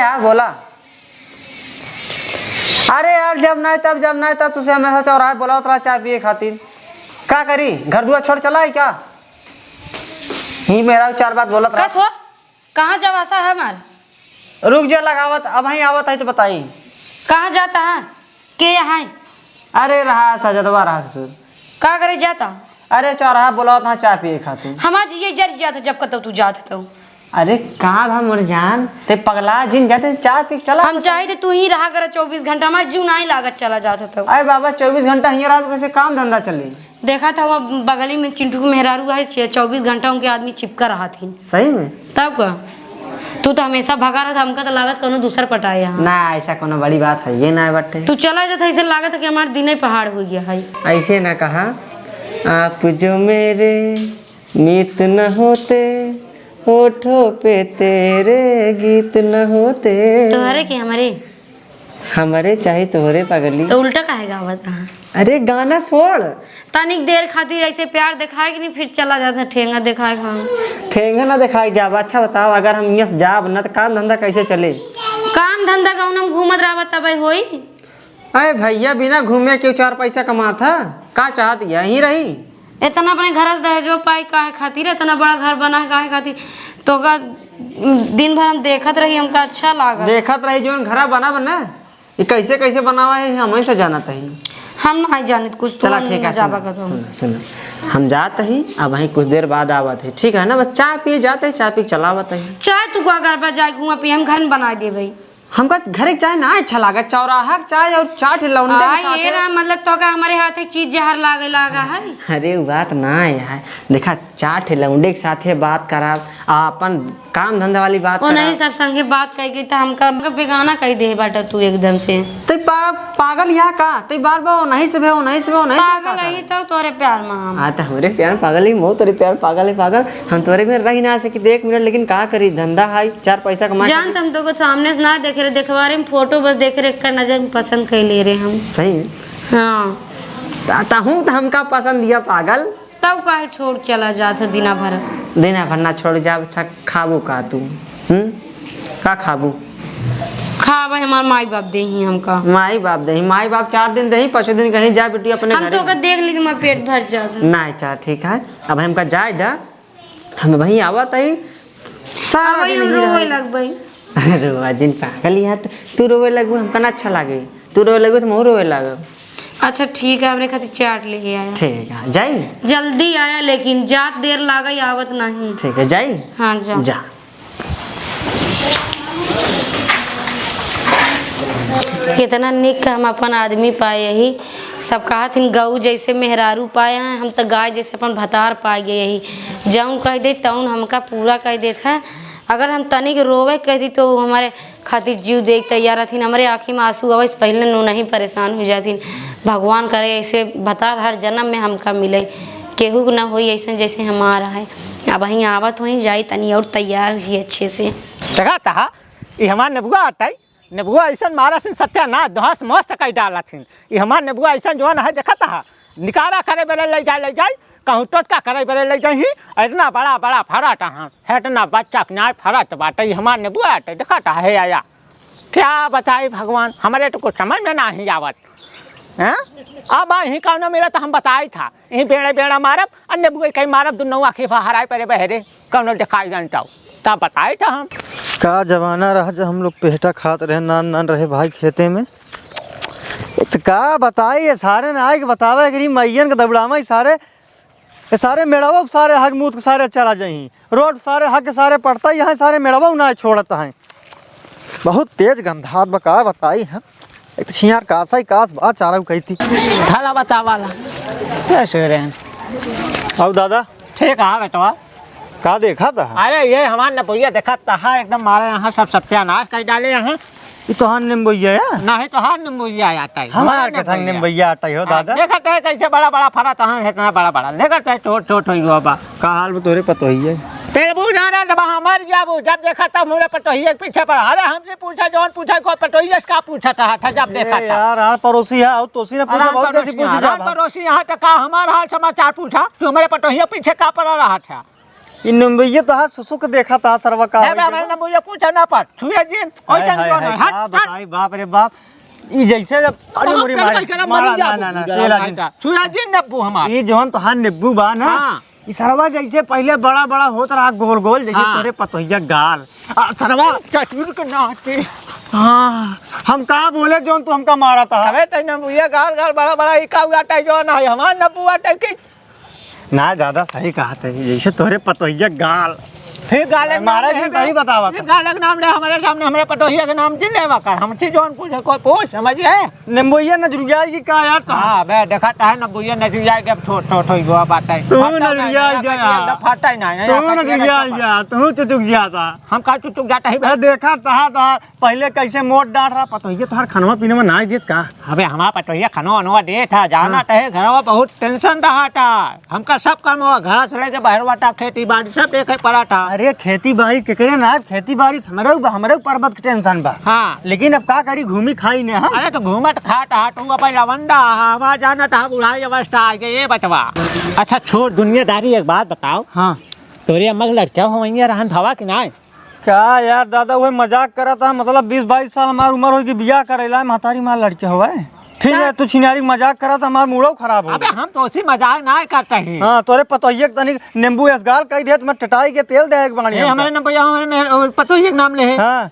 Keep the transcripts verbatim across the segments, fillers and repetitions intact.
यार बोला। अरे यार, जब नाहीं तब, जब नाहीं तब तुझसे हमेशा चौराहे बोलावत रहा चाय पिए खातिर। का करी, घर दुआर छोड़ चला है क्या? ही मेहरारू चार बात बोलत रहा। कस हो? कहाँ जावा सा है हमार? रुक जा लगावत, अबहीं आवत है तो बताई। कहाँ जाता है? के यहाँ है? अरे रहा सजदवा रहा ससुर। का करे जाता? अरे चौराहा बोलावत रहा चाय पिए खातिर। हमार जिया जर जात है जब कतौ तू जात है तो। अरे कहाँ भा मोर जान, ते पगला जिन जाते, चाय पी के चला। हम चाही तो तू ही रहा कर चउबीस घंटा, हमार जीव नाहीं लागत चला जात है तो। अरे बाबा, चउबीस घंटा हियाँ रहा तो कैसे काम धंधा चली? देखा था वो बगली में चिंटू के मेहरारू है, चउबीस घंटा उनके आदमी चिपका रहा थी। सही में? तब का? तू तो हमेशा भगा रहा था, हमका तो लागत कौनो दूसर पटाए यहाँ। ना, ऐसा कौनो बड़ी बात है ये ना बटे। तू चला जाता, ऐसे लागत है कि हमार दिने पहाड़ हो गया है। ऐसे ना कहा, आप जो मेरे मीत न होते, होठों पे तेरे गीत न होते। तोहरे के हमरे? हमरे चाहे तोहरे पगली। तो उल्टा काहे गावत रहा? अरे गाना छोड़। तनिक देर खातिर ऐसे प्यार दिखाए कि नहीं, फिर चला जाता ठेंगा दिखाए खान। ठेंगा ना दिखाए जाब। अच्छा बताओ, अगर हम यहाँ से जाब ना तो काम धंधा कैसे चले? काम धंधा कौन हम घूमत रहबा तबे होई? अरे भैया, बिना घूमे के चार पैसा कमात है, का चाहत यहीं रही? इतना अपने घर से दहेजो पाई काहे खातिर, इतना बड़ा घर बना है काहे खातिर? तो का दिन भर हम देखत रही, हमका अच्छा लागल। देखत रही जौन घरा बना बना, ये कैसे कैसे बनावा है, हम ही से जानत ही। हम नहीं जानित कुछ, तो चला हम ठीक है, जाबा सुना, करत हूँ। सुना, सुना। हम जात ही, अबहीं कुछ देर बाद आवत ही, ठीक है ना? बस चाय पिए जात ही, चाय पी के चला आवत ही। चाय तू का घर पर जाए घुमा पिए, हम घर में बना देबे। हमका घरे के चाय ना अच्छा लागे, चौराहा के चाय और चाट लौंडे के आ, साथ ये है। राम, मतलब तो का हमारे हाथ एक चीज जहर लागे लागा है। अरे वो बात ना है यार, देखा चाट लौंडे के साथे बात कराब, आ अपन काम धंधा वाली बात ओ नहीं, कराब। सब संगे बात कर गई तो हमका, हमका बेगाना कह दे बाटा तू एकदम से। ते पा-, पागल यहाँ का, ते बार बार ओ नहीं से भे, ओ नहीं से भे, ओ नहीं से पागल का यही करे? तो तोरे प्यार में हम। हाँ तो हमरे प्यार पागल ही, मो तोरे प्यार पागल है पागल। हम तोरे में रही ना सकी एक मिनट, लेकिन का करी, धंधा है, चार पैसा कमा जान सकी। त हम तो को सामने से ना देखे रहे, देखवारे में फोटो बस देखे रहे, एक नजर में पसंद कर ले रहे हम। सही में? हाँ। ता, ताहू तो हमका पसंद दिया पागल। तब काहे छोड़ चला जात है दिना भर? दिना भर ना छोड़ जाब, अच्छा खाबू का तू? हम्म? का खाबू? खाबे हमार माई बाप देही हमका। माई बाप देही, माई बाप चार दिन देही, पाँचों दिन कहीं जा बेटी अपने हम घरे। तो ओकर देख ली तो हमार पेट भर जात है। नहीं, अच्छा ठीक है, अब हमका जाए दा, हम वहीं आवत आई, सारा अब दिन हम यहीं रोवे रहे। लगबई। अरे रोवा जिन पागल, यहाँ तो तू रोवे लगबू, हमका ना अच्छा लागे, तू रोवे लगबू तो हम रोवे लागब। अच्छा ठीक है, हमरे खातिर चाट ले आया। ठीक है, जाई? जल्दी आया, लेकिन जात देर लागे, आवत नहीं। ठीक है, जाई? हाँ, जा। जा। कितना निक हम अपन आदमी पाए ही। सब कहत हिन, "गऊ जैसे मेहरारू पाए हैं, हम तो गाय जैसे अपन भतार पा गए ही।" जौन कह दे, तौन हमका पूरा कह देत है। अगर हम तनिक रोवे कह दी, तो उ हमारे खातिर जीव दे के तैयार रहथिन। हमरे आँखी में आँसू आवे से पहिले नो नहीं परेशान हो जाथिन। भगवान करे ऐसे भतार हर जन्म में हमका मिले, केहू के ना होई ऐसे जैसे हमारा है। अब वहीं आवत होई, जाई तनी और तैयार हुई अच्छे से। देखा तहा, ई हमार नेबुआ आटइ, नेबुआ अइसन मारा सिन सत्यानाश, ध्वंस मस्त कइ डाला सिन। ई हमार नेबुआ अइसन जवन है, देखा तहा, निकारा करे बेरे लइ जाए, लइ जाए, कहूँ टोटका करे बेरे लइ जाही, इतना बड़ा बड़ा फरत है, हेतना बच्चा के नाय फरत बाटे, ई हमार नेबुआ आटइ, देखा तहा, हे आया। क्या बताई भगवान, हमरे तो कुछ समझ में नाही आवत। हैं? अब ही कौनो मिला तो हम बताई था, यहीं बेड़ा बेड़ा मारब, अन्य बुआई कहीं मारब, दुन्नौ आँखी फहराए परे बहरे, कौनो दिखाई जानता हो, तब बताई था हम। का जमाना रहा जब हम लोग पेहटा खात रहे, नान नान रहे भाई खेते में। तो का बताई, ये सारे ना आए के बतावे, अगर ई मइयन के दौड़ावा, ई सारे ये सारे मेड़वा सारे हग मूत के सारे चला जाई। रोड सारे हग के सारे पड़ता ही है, सारे मेड़वा ना छोड़त है। बहुत तेज गंधात बा, का बताई हम। एक तो छियार कासा ही कास बा, चारा कहती। भला बतावाला। कैसे रे? आओ दादा। ठीक है बेटवा। का देखा था? अरे ये हमार नपुरिया देखा तहा एकदम मारे यहाँ सब सत्यानाश कर डाले यहाँ। ई तोहार नेम्बोइया है? नाही, तोहार नेम्बोइया आटइ। हमार हमार कथन नेम्बोइया। नेम्बोइया आटइ हो, हाँ, दादा। देखत है कैसे बड़ा बड़ा फरा तहाँ है, इतना बड़ा बड़ा। देखत है छोट छोट होई हुआ बा। का हाल बा तोहरे पतोहिया? तेरे बूझ ना रहा, जब हमार जाबू, जब देखा तब हमरे पतोहिया के पीछे पड़ा। अरे हमसे पूछा, जौन पूछा, कोई पतोहिया से का पूछा था, था जब देखा ए था। यार, आर पड़ोसी है, और तोसी ने अरे पूछा, हम बहुत कैसी पड़ोसी पूछी हैं, जाबा। हम पड़ोसी यहाँ तक का हमार हाल समाचार पूछा, तू हमरे पतोहिया पीछे का पड़ा रहा था? ई नंबुइया तोहार सुसुक देखा था सरवा का है होई बे, गवा। हमारे नंबुइया पूछा ना पर, छुए जिन, ओइ हाय, जन हाय, जो हाय, ना, हट, का हट। बताई, बाप रे बाप। ई जैसे जब, अरे बाप मोरी रे, माई, भाई, करे मारा, मरी ना, जाबो, ना, ना, बुझा तेला रहा दिन। था। छुए जिन नब्बू हमार। ई जौन तोहार निब्बू बा ना, हाँ। ई सरवा जैसे पहिले बड़ा बड़ा होत रहा गोल गोल, जैसे हाँ। तोरे पतोहिया गाल। आ, सरवा। ससुर के नाते। हाँ, हम का बोले जौन तू हमका मारा था? अबे तै नंबुइया गाल गाल बड़ा बड़ा, ई का हुआ टाई जौन है, हमार नब्बू हुआ टाई की। ना, ज्यादा सही कहा थे, जैसे तोहरे पतोहिया गाल। फिर गाले के मारा नाम जी, ले, सही बतावा फिर था। गाले के नाम ले, हमरे सामने हमरे पतोहिया के नाम जिन लेवा कर, हमसे जौन पूछे कोई पूछ, समझ गए? निम्बोइया नजरुआई गई का यार तोहार? हाँ, बे, देखा तोहार नंबुइया नजरुआई गई, अब छोट, छोट होई गवा बात है। तू फटता नहीं, नजरुआई यहाँ गया। कटिया, फटता ही नहीं, तू यहाँ कटिया नजरुआई रहता। गया, तू चुचुक जाता। हम का चुचुक जाता है बे? अरे देखा तोहार, तोहार पहिले कैसे मोट डांट रहा, पतोहिया तोहार खनवा पीनवा नाई देत का? अबे हमार पतोहिया खनवा वनवा देत है, जाना हाँ। तहे घरवा बहुत tension रहा था। हमका सब काम हुआ, घर से लेके बहरवा तक, खेती बाड़ी सब देखे पड़ा था। अरे खेती बाड़ी केकरे ना, खेती बाड़ी हमरे, हमरे पर्वत के tension बा। हाँ। लेकिन अब का करी, घूमी खाई ने हम। अरे तो घूमत खात हा, तू अपन लवंडा हा, हमार जानत हा, बुढ़ाई अवस्था आ गई, ये बचवा। अच्छा छोड़ दुनियादारी, एक बात बताओ। हाँ। तोरे अम्मा के लड़का हो वहीं रहन भवा कि नाय? का यार दादा, उहे मजाक करत हा, मतलब बीस बाईस साल हमार उमर होई कि बियाह करैला, महतारी मार लड़के होवे। ठीक है, का? तू छिनारी मजाक करत हा, हमार मूडो खराब हो अबे गया। हम तो उसी मजाक ना करते हैं। हाँ, तोरे पतोहिए के तनिक नींबू एसगाल कई देत, मैं टटाई के पेल दे एक बाणी ए, हमका। हमारे नाम भैया, हमारे में, ओ, पतोहिए के नाम ले है। हाँ।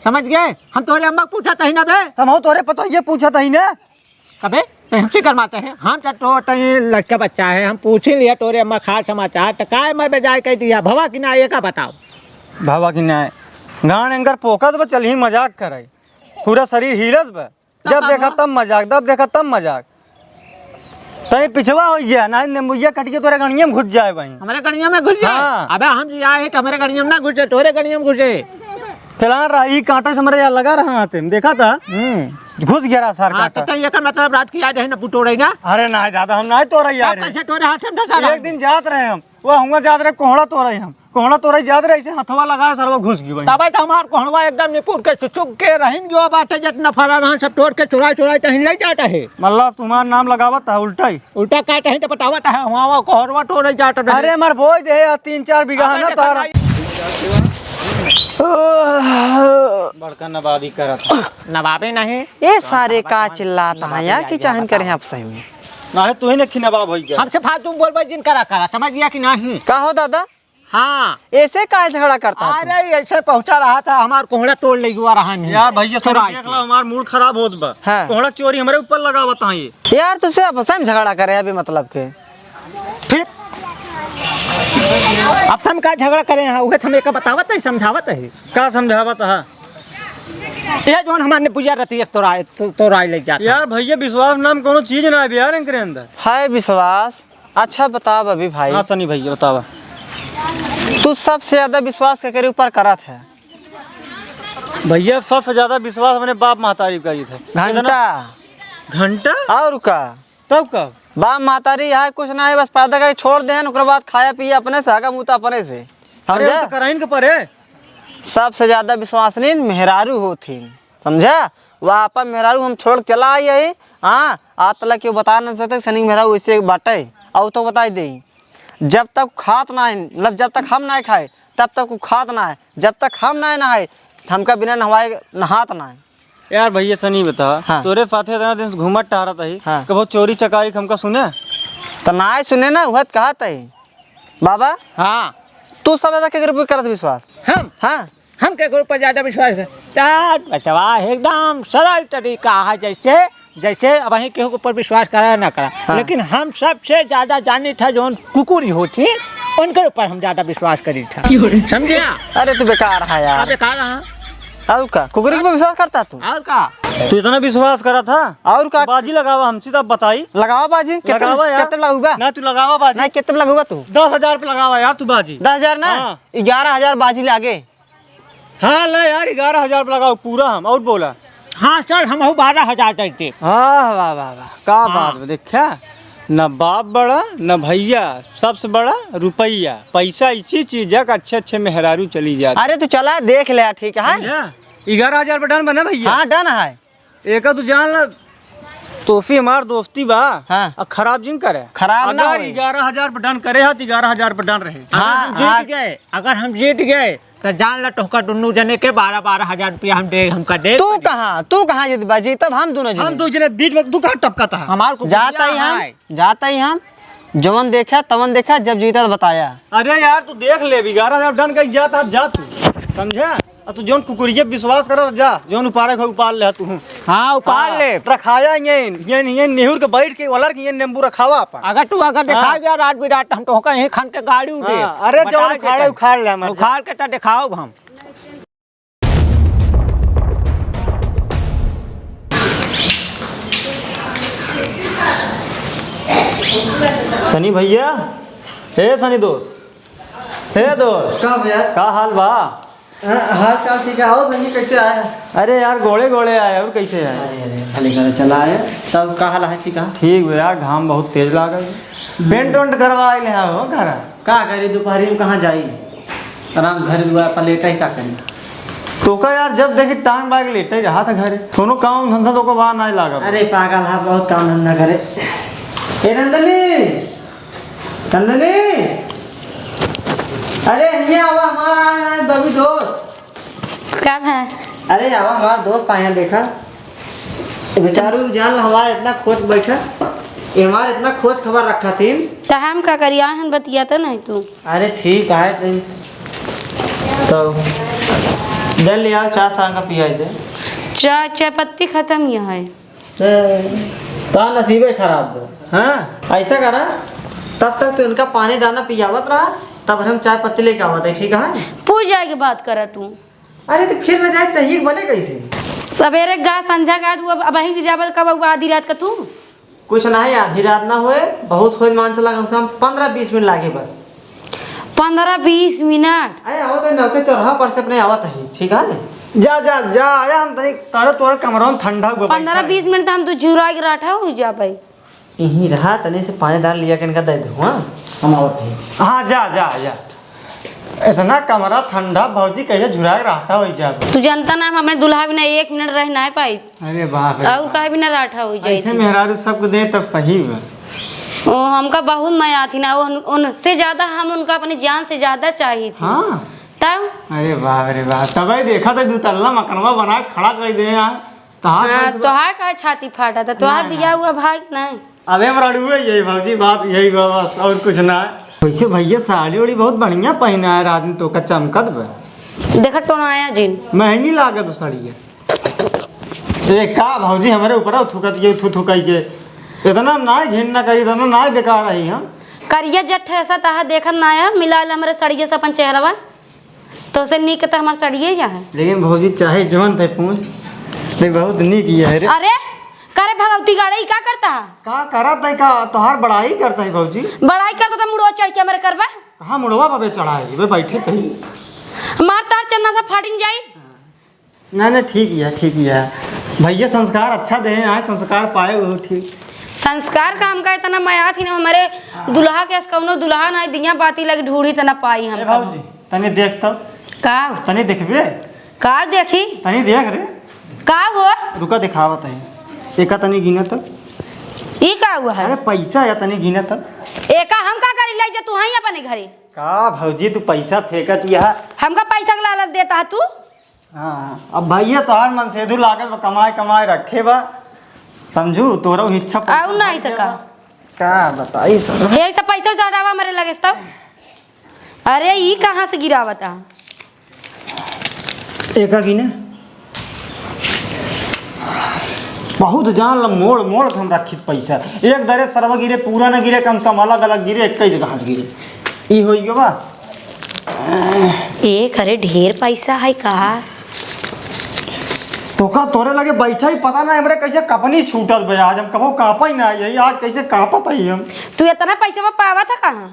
समझ गए? हम तोरे अम्मा के पूछत ही ना बे। हम हो तोरे पतोहिए पूछत ही ना। अबे, तो हमसे गरमाते हैं? हम तो, तो, तो ये लड़का बच्चा है, हम पूछ ही लिया तोरे अम्मा खार समाचार, तो काय मैं बेजाय कह दिया, भवा कि ना, ये का बताओ? भवा कि ना, गान एंकर पोकत बा, चल ही मजाक करे, पूरा शरीर हिलत बा, जब तब देखा का? तब मजाक, जब देखा तब मजाक। तनी पिछवा हो जा, ना नींबुइया कट के तोरे गणिया में घुस जाए भाई। हमारे गणिया में घुस जाए? हाँ। अबे हम जी आए हैं तो हमारे गणिया में ना घुसे, तोरे गणिया में घुसे। फिलहाल रहा, ई कांटा से हमारे यहाँ लगा रहा हाथे में, देखा था? हम्म। घुस गया रहा सार हाँ, कांटा। तो तई एकर मतलब रात की याद है ना बुटोरई ना? अरे ना दादा, हम ना तोरा यार। कैसे तोरे हाथ से हम धसा रहा एक दिन जात रहे हम, वो हुआ जात रहे कोहड़ा तोरई हम। कोहड़ा तोरई जात रहे, ऐसे हथवा लगाए, सरवा घुस गई भाई। तबे तो हमार कोहड़वा एकदम निपुर के चुचुक के रहिन गयो बाटे, जितना फरा रहा सब तोड़ के चुराई चुराई तहिन ले जाता है। मतलब तुम्हार नाम लगावत है उल्टा ही। उल्टा कहते हैं तो बतावत है, हुआ वो कोहड़वा तोड़े जात रहे। अरे हमार बोई दे यार, तीन चार बीघा है अबे ना देखा तारा। भाई। बड़का नवाबी करत है। नवाबी नहीं। ये सारे का चिल्लात हैं यार कि चाहन करें आप सही में। ना है, तू ही ने खिनवा भइया। हमसे फालतू में बोलबे जिन करा करा, समझ गया कि नहीं? का हो दादा? हाँ। ऐसे काहे झगड़ा करता है तू? अरे, ऐसे पहुँचा रहा था, हमार कोहड़ा तोड़ ले हुआ रहा नहीं। यार भइया, सही चुराई देख के। ला, हमार मूड खराब होत बा। हाँ। कोहड़ा चोरी हमरे ऊपर लगावत हैं ये। यार, तुझसे आपस में झगड़ा करे अभी मतलब के। फिर? अब हम का झगड़ा करे हैं? उहे तो हम एक बतावत है, समझावत है। का समझावत है? ये जौन हमार ने बुझा रहती है, तोरा, तो, तोरा ले जाता। यार भइया, विश्वास नाम कोनो चीज ना है यार, इनके अंदर। है विश्वास। अच्छा बतावा अभी भाई। हाँ सनी भइया, बतावा। तू सबसे ज्यादा विश्वास केकरे ऊपर करत है? भइया, सबसे ज्यादा विश्वास अपने बाप महतारी करी थे। घंटा। इतना घंटा? और का? तब का? बाप महतारी यहाँ कुछ ना है, बस पैदा करके छोड़ देहन, ओकरे बाद खाया पिया अपने से, हगा मुता अपने से। अरे, समझा? हम तो कराइन के परे। सबसे ज्यादा विश्वसनीय मेहरारू होथिन, समझा? वह आपन मेहरारू हम छोड़ के चला आई है, हाँ, आज तलक केहू बता न सकते सनी मेहरारू वैसे बाटे। और तो बताई दे, जब तक खात ना है, मतलब जब तक हम ना खाए, तब तक वो खात ना है, जब तक हम ना नहाए, हमका बिना नहवाए नहात ना है। यार भइया सनी बता, हाँ। तोरे साथे इतना दिन से घूमत टहरत ही, हाँ। कबो चोरी चकारी हमका सुने? तो ना सुने ना, उहत कहत ही। बाबा, हाँ। तू सब ऐसा केकरे पे करत विश्वास? हम? हाँ। हम केकरे ऊपर ज्यादा विश्वास कर? यार, बचवा, एकदम सरल तरीका है, जैसे, जैसे अब वहीं केहू के ऊपर विश्वास करा ना करा। हाँ। लेकिन हम सबसे ज्यादा जानी था जौन कुकुरी होती, उनके ऊपर हम ज्यादा विश्वास करी था। समझे? अरे, तू बेकार है यार। का बेकार है? और का? कुकुरी पे विश्वास करता तू? और का? तू इतना विश्वास करा था? और का? बाजी लगावा हमसे, तब बताई। लगावा बाजी। कितने, लगावा यार। कितने लगुबा? ना, तू लगावा बाजी। ना, कितने लगुबा तू? दस हजार पे लगावा यार, तू बाजी। दस हजार ना? हाँ। ग्यारह हजार बाजी लागे। हाँ, ले यार, ग्यारह हजार पे लगाओ पूरा हम, और बोला। हाँ सर, हमहू बारह हजार देते। हाँ, वाह, वाह, वाह, का हाँ। बात बा, देखा, न बाप बड़ा, न भइया, सबसे बड़ा रुपइया। पैसा ऐसी चीज है कि अच्छे, अच्छे मेहरारू चली जात। अरे, तू चला, देख ले, ठीक है? समझा? ग्यारह हजार पे done बना भइया? हाँ, done है। एका तू जान ला, दोस्ती हमार दोस्ती बा। हाँ। आ खराब जिन करे। खराब ना अगर होई। ग्यारह हजार पे done करे हा, तो ग्यारह हजार पे done रहे। हाँ, अगर हम जीत हाँ। गए, अगर हम जीत गए, तो जान ला तोहका दुन्नू जने के बारह बारह हजार रुपया हम दे, हमका दे। तू कहाँ, तू कहाँ जीतबा? जीतब हम दुनो जने। हम दू जने बीच में तू कहाँ टपकत हा? हमार कुकुरिया जात ही हम, है। जात ही हम। जवन देखा, तवन देखा, जब जीता तो बताया। अरे यार, तू देख ले, ग्यारह हजार done कहीं जात, आप जा तू, समझा? आ तू जौन कुकुरिया विश्वास करत जा, जौन उपारे के उपार ले तू। हाँ, उपार हाँ, ले। रखाया ये, ये, ये नेहुर के बैठ के, वलर के ये नींबू रखावा अपन। अगर तू अगर दिखा हाँ। गया रात बिरात, हम तोहका यहीं खन के गाड़ी उठे। हाँ, अरे बता जौन के उखाड़े, चल। उखाड़ ले हमार। उखाड़ के तो दिखाओ हम। सनी भैया, ए सनी दोस्त, ए दोस्त, का भैया? का हाल बा? हाँ, हाल चाल ठीक है। आओ भैया, कैसे आए? अरे यार, गोड़े गोड़े आए, और कैसे आए? अरे, अरे, भले घर चला आए। तब का हाल है, ठीक है? ठीक बा यार, घाम बहुत तेज लागल। पेंट वेंट करवा आइले हैं हो घर। का करी, दोपहरी में कहाँ जाई? आराम घर दुआर पर लेटा ही का करी? तोका यार, जब देखी टांग बाग लेटे रहा था घरे, कोनो काम धंधा तोका बा नाहीं लागल। अरे पागल है, बहुत काम धंधा करे। ए नंदनी, नंदनी, अरे हियाँ आवा, हमार आए हैं बबी दोस्त। का है? अरे आवा, हमार दोस्त आए हैं, देखा। बेचारू जान ला, हमार इतना खोज बैठा, ये हमार इतना खोज खबर रखा थीन। त हम का करी, आहन बतियाता नहीं तू। अरे ठीक है, तुम तो जल ले आओ, चाय सांग का पियाई दे। चाय, चाय पत्ती खत्म ही है। ए, ता नसीबे खराब बा। हाँ। ऐसा करा, तब तक तू इनका पानी दाना पियावत रहा, तब हम चाय पत्ती लेके आवत है, ठीक है? पूछ जाए के बात करा तू। अरे तो फिर न जाए चाहिए बने कैसे? सवेरे गा, संझा गा, तू अब, अब वहीं भी जाबे कब, अब आधी रात का तू? कुछ नहीं, आधी रात ना होए, बहुत होए मान चला, कम से कम पन्द्रह बीस मिनट लागे बस। पन्द्रह बीस मिनट? अरे आवत है, नौके चौराहा पर से अपने आवत है, ठीक है? जा, जा, जा, आया हम तनी, तारे तोरे कमरा में ठंडा हुआ पन्द्रह बीस मिनट तो हम तो झुरा के राठा हो जा भाई। यहीं रहा, तनी से पानी डाल लिया के इनका दे दो, हाँ? हम आवत है। हाँ, जा, जा, जा। इतना कमरा ठंडा, भौजी कहिए झुरा के राठा हो जा। तू जानता ना, हम अपने दुल्हा बिना एक मिनट रह ना पाई। अरे बाप रे और बाप। कहे बिना राठा हो जाए ऐसे थे। मेहरारू सबको दे तब सही बा। ओ, हमका बहुत मया थी ना, उन, उनसे ज्यादा हम उनका अपनी जान से ज्यादा चाही थी। हाँ। तब? अरे बाप रे बाप, तबे देखा था दो तल्ला मकनवा बना के खड़ा कर दे यहाँ। तहार हाँ, कैसे बा? तोहार का छाती फाटा था, तोहार ना, बिया ना। हुआ भाग नहीं। अबे हम रड़ुए यही भौजी, बात यही बा बस, और कुछ ना। वैसे भैया साड़ी ओड़ी बहुत बढ़िया पहना है, आदमी तोका चमकत बा। देखा टोनाया जिन। महंगी लागत हो साड़ी है। ए, का भौजी हमरे ऊपर थुकत ये थू थू कई के। इतना ना घिन ना करी, इतना ना बेकार रही हम। करिया जट्ठ ऐसा तहा देखत ना है, मिला ले हमरे सड़िए से अपन चेहरवा। तो से नीक त हमार सड़िए या है। लेकिन भौजी चाहे जवन ते पूछ, नहीं बहुत नीक ये है रे। अरे, करे भगवती गाड़े, ई का करता है? का करत है का? तोहार बड़ाई करता है भौजी। बड़ाई करता त मुड़वा चढ़ के हमरे करबा। कहाँ मुड़वा बाबे चढ़ाई? बे बैठे कहीं। मार तार चन्ना सा फाटिन जाई। ना, ना, ठीक है, ठीक है। भैया संस्कार अच्छा दे हैं, आज संस्कार पाए हो, ठीक। संस्कार का हमका इतना मया थी ना, हमारे दुल्हा के अस कौनो दुल्हा ना दिया बाती लगी ढूढ़ी तना पाई ए हमका। भौजी, तनी देख तो। का? तनी देखबे? का देखी? तनी देख रे। का हो? रुका, दिखावत है। एका तनी गिना तो। ई का हुआ है? अरे पैसा या तनी गिना तो। एका हम का करी, ले जा तू हई अपने घरे। का भौजी, तू पैसा फेंकत यह? हमका पैसा के लालच देता है तू? हाँ, अब भैया तोहार मनसेधु लागल बा, कमाए कमाए रखे बा, समझू, तोरो इच्छा पूरा आऊ नहीं भर त का? गया बा। का बताई सर? यही सब पैसा उजाड़ावा मरे लगे तब। अरे, ई कहाँ से गिरावता? एका की ना? बहुत जान ल मोड़ मोड़ के हम रखित पैसा। एक दरे सरवा गिरे, पूरा न गिरे, कम से कम अलग अलग गिरे, एक ही जगह से गिरे। ई होई गयो बा। ए, करे ढेर पैसा है का? तोका तोरे लगे बैठा ही पता ना हमरे कैसे कपनी छूटत बे। आज हम कबो कांपा ही ना, यही आज कैसे कांपत ही हम। तू इतना पैसा में पावा था कहाँ?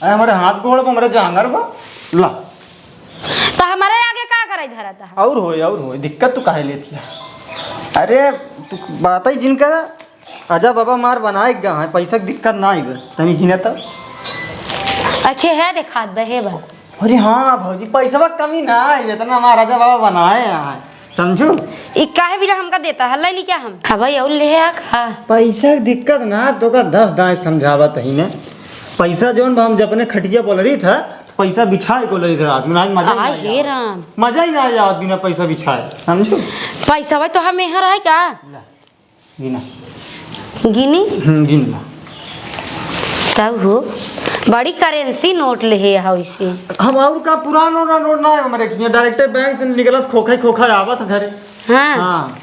अरे हमरे हाथ गोड़ बा, हमरे जांगर बा। ला। तो हमारे आगे का करे धरा था? और होए, और होए, दिक्कत तू काहे लेती है? अरे तू बात ही जिन कर। आजा बाबा, मार बनाए गा है, पैसा के दिक्कत ना आइबे। तनी गिने तब। अखे है देखात बे, हे बा। अरे हाँ भौजी, पैसा कमी ना आइबे, इतना हमार राजा बाबा बनाए हैं। समझू? ई काहे बिना हमका देता है? ले ली क्या हम? हाँ भाई, और ले आ का? पैसा के दिक्कत ना, तोका दस दाएं समझावत ही ने। पैसा जौन बा, हम जब अपने खटिया बोल रही था, तो पैसा बिछाए को ले रही था रात में, आज मजा ही आ, ना हे आया। राम। मजा ही ना आया बिना पैसा बिछाए, समझू? पैसा भाई तो हम यहाँ रहे का? ला, गिना। गिनी? हम्म, गिन ला। तब हो, बड़ी करेंसी नोट ले है हो इसे। हम और का पुरान नोट, नोट ना है हमारे खिया, डायरेक्ट बैंक से निकलत खोखा खोखा आवत है घरे। हाँ। हाँ।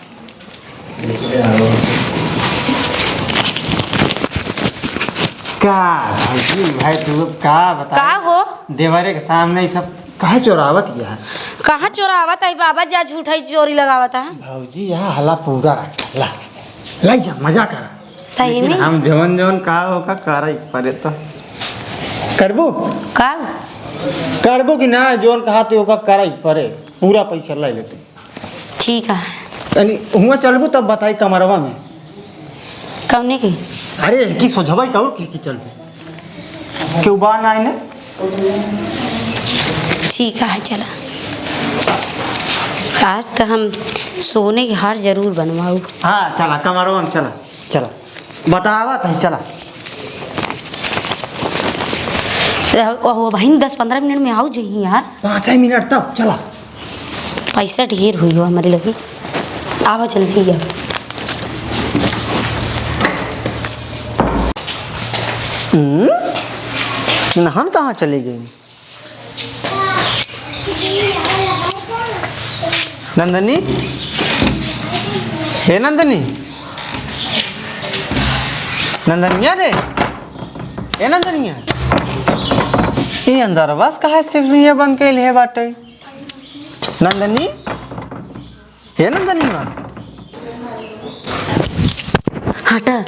का भौजी भाई तू का बता? का हो? देवरे के सामने ई सब काहे चोरावत है? कहाँ चोरावत है बाबा, जा झूठा ही चोरी लगावत है। भौजी यहाँ हला पूरा रखा ला। लाई जा, मजा कर। सही लेकिन में? हम जवन जवन कहा ओका करई परे तो। करबू? का? करबू कि ना, जवन कहा तू ओका करई परे। पूरा पैसा लाई लेते। ठीक है। तनी हुआ चलबू तब बताई कमरवा में। कौने के? अरे की सोझवाई कहू की, की चलबू? क्यों बा ना आइने? ठीक है, चला। आज तो हम सोने के हार जरूर बनवाऊ। हाँ, चला, कमरवा में चला, चला। बतावत है, चला। ओहो बहिन, दस पन्द्रह मिनट में आऊ जही यार। पाँच ही मिनट तब, चला। पैसा ढेर हुई हो हमारे लगे। आवा जल्दी आवा। हम्म? नहान कहाँ चली गई? नंदनी, हे नंदनी, नंदनिया रे, ए नंदनिया, ई अंदरवा से काहे सिकड़िया बंद कइले बाटे? नंदनी, हे नंदनिया। हटा,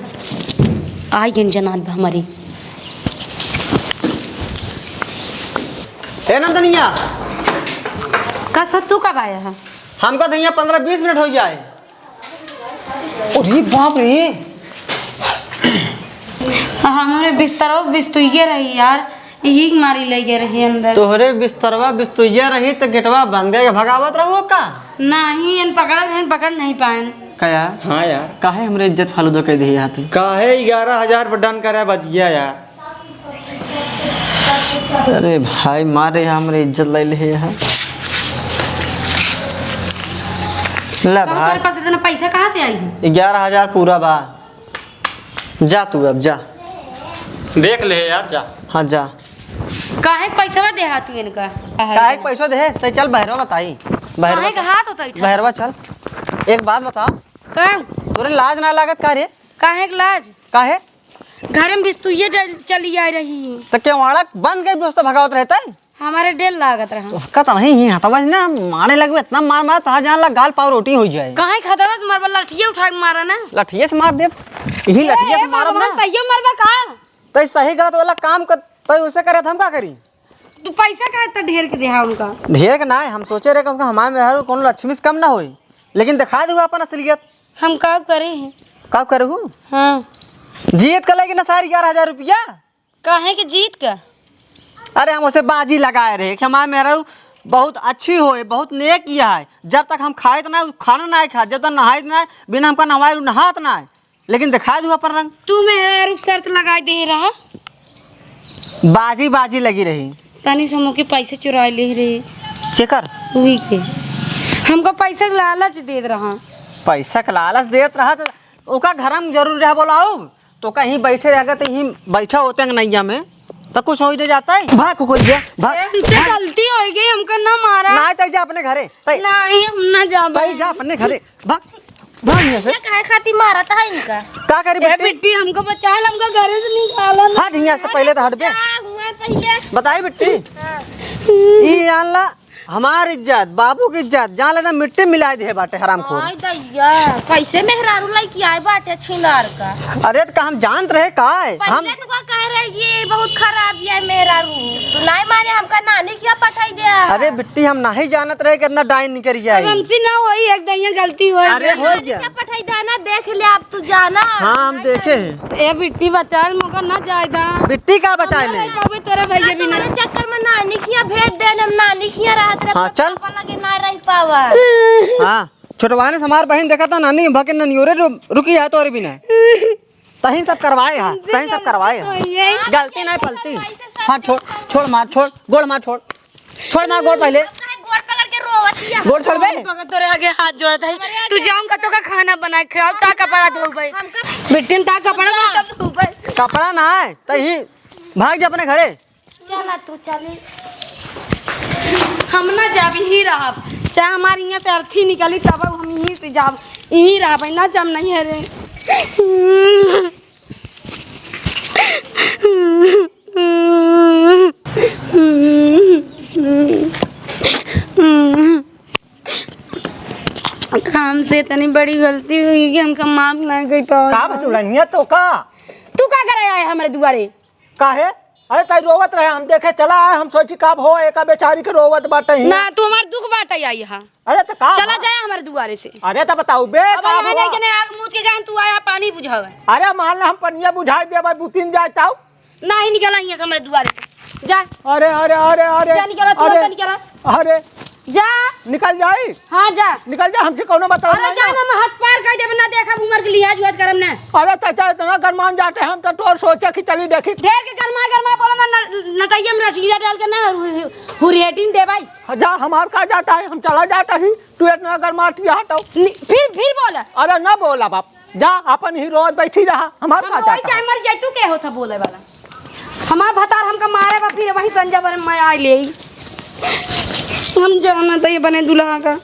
आई गइन जनात बा हमारी। हे नंदनिया। का सो तू कब आया है? हमका धइया पन्द्रह बीस मिनट हो गया है। अरे बाप रे। हमारे बिस्तरवा बिस्तुइये रही यार। यही के मारी ले गए रही अंदर। तोहरे बिस्तरवा बिस्तुइया रही त गेटवा बंद करके भगावत रहुओ का? नहीं, इन पकड़त रहन, पकड़ नहीं पाएन। का यार? हाँ यार। काहे हमरे इज्जत फालूदा कर दिही यहाँ तू? काहे ग्यारह हजार पर डन करे बच गया यार? अरे भाई मारे यहाँ हमरे इज्जत ले ले यहाँ। ले कहाँ भाई। तोरे पास इतना पैसा कहाँ से आई है? ग्यारह हजार पूरा बा। जा तू अब जा। देख ले यार, जा। हाँ, जा। काहे के पैसवा देहा तू इनका? काहे के पैसवा देहे? तै चल बहरवा बताई। बहरवा काहे के चल। हाथ होता है? बहरवा चल। एक बात बताओ। का? तोरे लाज ना लागत का रे? काहे के लाज? काहे? घर में बिस्तुइये जल-, चली आ रही। त केवाड़ा बंद गई, बिस्तर भगावत रहते? हमारे डेर लागत रहा। तो का तमही ही हथवा से ना मारे लगबे, इतना मार मार तोहार जान ला गाल पाव रोटी हो जाए। काहे के हथवा से मारबा, लठिया उठा के मारा ना। लठिया से मार देब। यही ए, लठिया से ए, मारब भगवान ना। सहियो मारबा का? तै सही गलत वाला काम कर, तै उसे करे त हम का करी? तू पैसा काहे इतना ढेर के देहा उनका? ढेर के ना, हम सोचे रहे कि उनका हमारे मेहरारू कोनो लक्ष्मी से कम ना होई, लेकिन दिखा दे अपन असलियत। हम का करे हैं? का करे हूँ? हाँ। जीत के लेके ना सारी ग्यारह हजार रुपया। काहे के जीत का? अरे हम उसे बाजी लगाए रहे कि हमारे मेहरारू बहुत अच्छी होए, बहुत नेक किया है। जब तक हम खाइत ना, उ खाना ना खात, जब तक नहाइत ना, बिना हमका नहवाए उ नहात ना। लेकिन दिखा दू अपन रंग। तू मेहरारू शर्त लगाए दे रहा। बाजी बाजी लगी रही। तनी से हमके पैसा चुरा ले रहे। केकर? वही के। हमको पैसा के लालच देत रहा। पैसा के लालच देत रहा तो ओका घर में जरूर रह बोलाऊ। तो कहीं बैठे रह गए तो यहीं बैठा होते अंगनैया में तो कुछ हो ही नहीं जाता है। भाग कुकुरिया, भाग। ए, हमसे गलती हो गई, हमको ना मारा। ना तै जा अपने घरे। तै नहीं, हम ना जाबे। तै जा अपने घरे। भाग, भाग यहाँ से। ये काहे खातिर मारत है इनका? का करी ए बिट्टी? बिट्टी, हमको बचा ले, हमको घरे से निकाला ना। हट यहाँ से, पहले तो हट बे। क्या हुआ पहले? बताई बिट्टी। हाँ। ई जान ला, हमार इज्जत, बाबू की इज्जत, जान लेना मिट्टी मिला दे बाटे हरामखोर। हाय दैया, कैसे मेहरारू लइकी आए बाटे छिनार का? अरे तो का हम जानत रहे का है? हम पहले तो का कह रहे कि बहुत खराब ये मेहरारू। तू नहीं माने हमका नानी क्या पठाई दे। अरे बिट्टी, हम नहीं जानत रहे कि इतना डाइन निकल जाए। अब हमसे ना होई, एक दैया गलती होई। अरे हो गया। क्या पठाई दे ना, देख ले आप। तू जाना। हाँ, हम देखे हैं। ए बिट्टी बचाल, मगर ना जाए दा। बिट्टी का बचाए हम ना ले? रह पावे तोरे भैया बिना। तुम्हारे चक्कर में नानी खिया भेज दे, हम नानी खिया रहत रहे, हाँ, चल। पापा लगे ना रह पावा। हाँ, छोटवाने से हमार बहिन देखा था नानी, भके ननियोरे रु-, रुकी है तोरे बिना। तहीं सब करवाए हा, तहीं सब करवाए हा। तो यही गलती नहीं पलती। हाँ, छोड़, छोड़ मार, छोड़, गोड़ मार, छोड़। छोड़ मार गोड़ पहले। काहे गोड़ पकड़ के रोवत हिया? गोड़ छोड़बे? हम तो तोरे आगे हाथ जोड़त है। तू जाऊंगा तो का खाना बना के खाओ, ता कपड़ा धोबे। हमका बिट्टिन ता कपड़ा धोबे। कपड़ा ना है, तहीं भाग जा अपने घरे। चला तू चली। हम ना जाब, यहीं रहब। चाहे हमार हियाँ से अर्थी निकली तब हम यहीं से जाब। यहीं रहब, ना जाब नहीं है रे। हमसे इतनी बड़ी गलती हुई कि हमका माफ नहीं कर पावा। का बतुड़निया तो का? तू का करे आए हमरे दुआरे? काहे? अरे, तई रोवत रहे, हम देखे चला आए, हम सोची का हो, एका बेचारी के रोवत बाटे ही। ना, तू हमार दुख बाटे आई हा। अरे, तो का चला बा? जाए हमारे दुआरे से। अरे, तो बताऊ बे, अब का यहाँ हुआ? नहीं जने आग मूत के गहन तू आया पानी बुझावे। अरे, मान ला हम पनिया बुझाई देबे, बुतिन जाए ताऊ। नहीं निकला यहाँ से हमारे दुआरे से। जा। अरे, अरे, अरे, अरे, जा निकला, तुरंत अरे, निकला। अरे, जा। निकल जाई? हाँ, जा। निकल जा, हमसे कौनो मतलब अरे, नहीं जा ना। ना, हम हाथ पार कर देबे, ना देखब, उमर के लिहाज उहाज करम ना। अरे, चाचा, इतना गरमान जाते हैं, हम तो तोर सोचे कि चली देखी। ढेर के गरमा गरमा बोला ना, न-, नटैया में रसीला डाल के ना, हु-, हु-, हुरियटिन दे भाई। हाँ, जा, हमार का जाता है, हम चला जाता ही, तू इतना गरमात किया हटाओ। नि-, फिर, फिर बोला। अरे, ना बोला बाप, जा, अपन ही रोज बैठी रहा, हमार हम का वही जाता चाहे है। मर जाए, तू के होता बोले वाला? हमार भतार हमका मारे बा, फिर वही संजय बन मैं आ ले। हम जाना तो ये बने दुल्हा का।